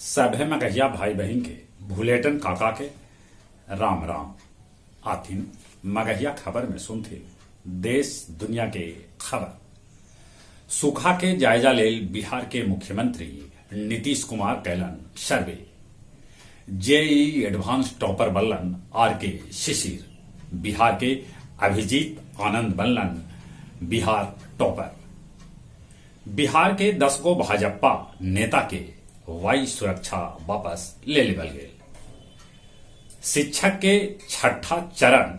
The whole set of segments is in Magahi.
सभे मगहिया भाई बहिन के भुलेटन काका के राम राम। आथिन मगहिया खबर में सुनथिन देश दुनिया के खबर। सूखा के जायजा लेल बिहार के मुख्यमंत्री नीतीश कुमार कैलन सर्वे। जेईई एडवांस टॉपर बनलन आर के शिशिर। बिहार के अभिजीत आनंद बनलन बिहार टॉपर। बिहार के 10 गो भाजपा नेता के वाई सुरक्षा वापस ले लेवल गेल। शिक्षक के छठा चरण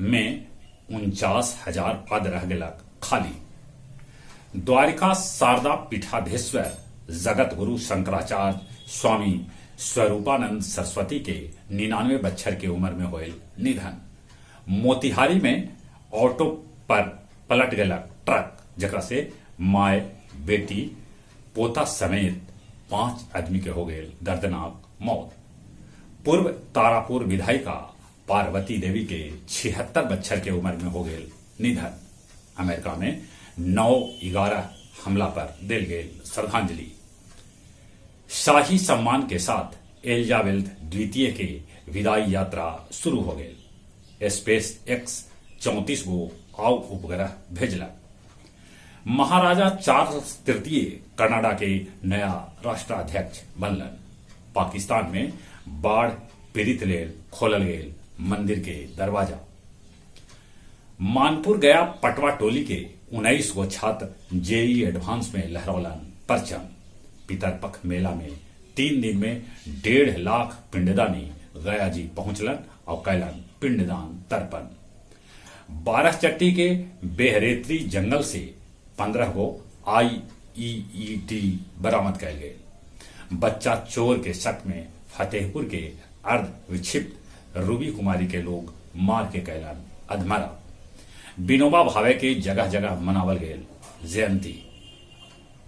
में 49,000 पद रह गेलक खाली। द्वारिका शारदा पीठाधीश्वर जगत गुरु शंकराचार्य स्वामी स्वरूपानंद सरस्वती के 99 बच्छर के उम्र में होयल निधन। मोतिहारी में ऑटो पर पलट गेलक ट्रक, जेकरा से माय, बेटी, पोता समेत 5 आदमी के हो गेल दर्दनाक मौत। पूर्व तारापुर विधायिका पार्वती देवी के 76 बच्छर के उम्र में हो गेल निधन। अमेरिका में 9/11 हमला पर देल गेल श्रद्धांजलि। शाही सम्मान के साथ एलिजाबेथ द्वितीय के विदाई यात्रा शुरू हो गेल। स्पेस एक्स 34 गो आउ उपग्रह भेजलक। महाराजा चार्ल्स तृतीय कनाडा के नया राष्ट्राध्यक्ष बनलन। पाकिस्तान में बाढ़ पीड़ित लेल खोलल गेल मंदिर के दरवाजा। मानपुर गया पटवा टोली के 19 गो छात्र जेईई एडवांस में लहरौलन परचम। पितरपख मेला में 3 दिन में 1.5 लाख पिंडदानी गया जी पहुंचलन और कैलन पिंडदान तर्पण। 12 चट्टी के बेहरेत्री जंगल से 15 गो IED बरामद कैल गए। बच्चा चोर के शक में फतेहपुर के अर्ध विक्षिप्त रूबी कुमारी के लोग मार के कैलन अधमरा। विनोबा भावे के जगह जगह मनावल गेल जयंती।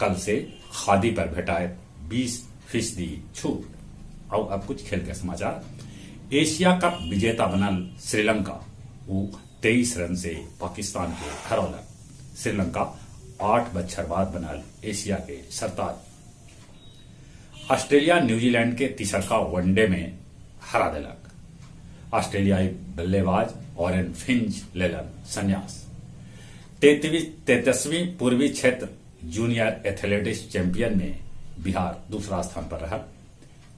कल से खादी पर भेटाए 20% छूट। और अब कुछ खेल के समाचार। एशिया कप विजेता बनल श्रीलंका, वो 23 रन से पाकिस्तान के हरौलक। श्रीलंका 8 बच्छर बाद बनल एशिया के सरताज। ऑस्ट्रेलिया न्यूजीलैंड के तीसरका वनडे में हरा देलक। ऑस्ट्रेलियाई बल्लेबाज ऑरेन फिंच लेलन संन्यास। 33वीं पूर्वी क्षेत्र जूनियर एथलेटिक्स चैंपियन में बिहार दूसरा स्थान पर रहा।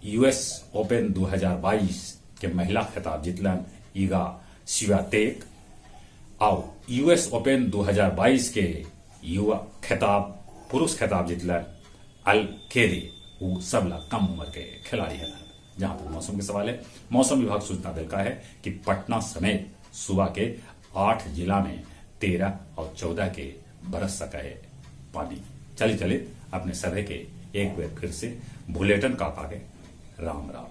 यूएस ओपन 2022 के महिला खिताब जीतलन ईगा स्वियातेक। और यूएस ओपन 2022 के युवा खिताब पुरुष खिताब जीतलन अल केरे, वो सबला कम उम्र के खिलाड़ी है। जहां पर मौसम के सवाल है, मौसम विभाग सूचना दिलका है कि पटना समेत सुबह के 8 जिला में 13 और 14 के बरस सका है पानी। चले चले अपने सभे के एक बार फिर से भुलेटन काका के राम राम।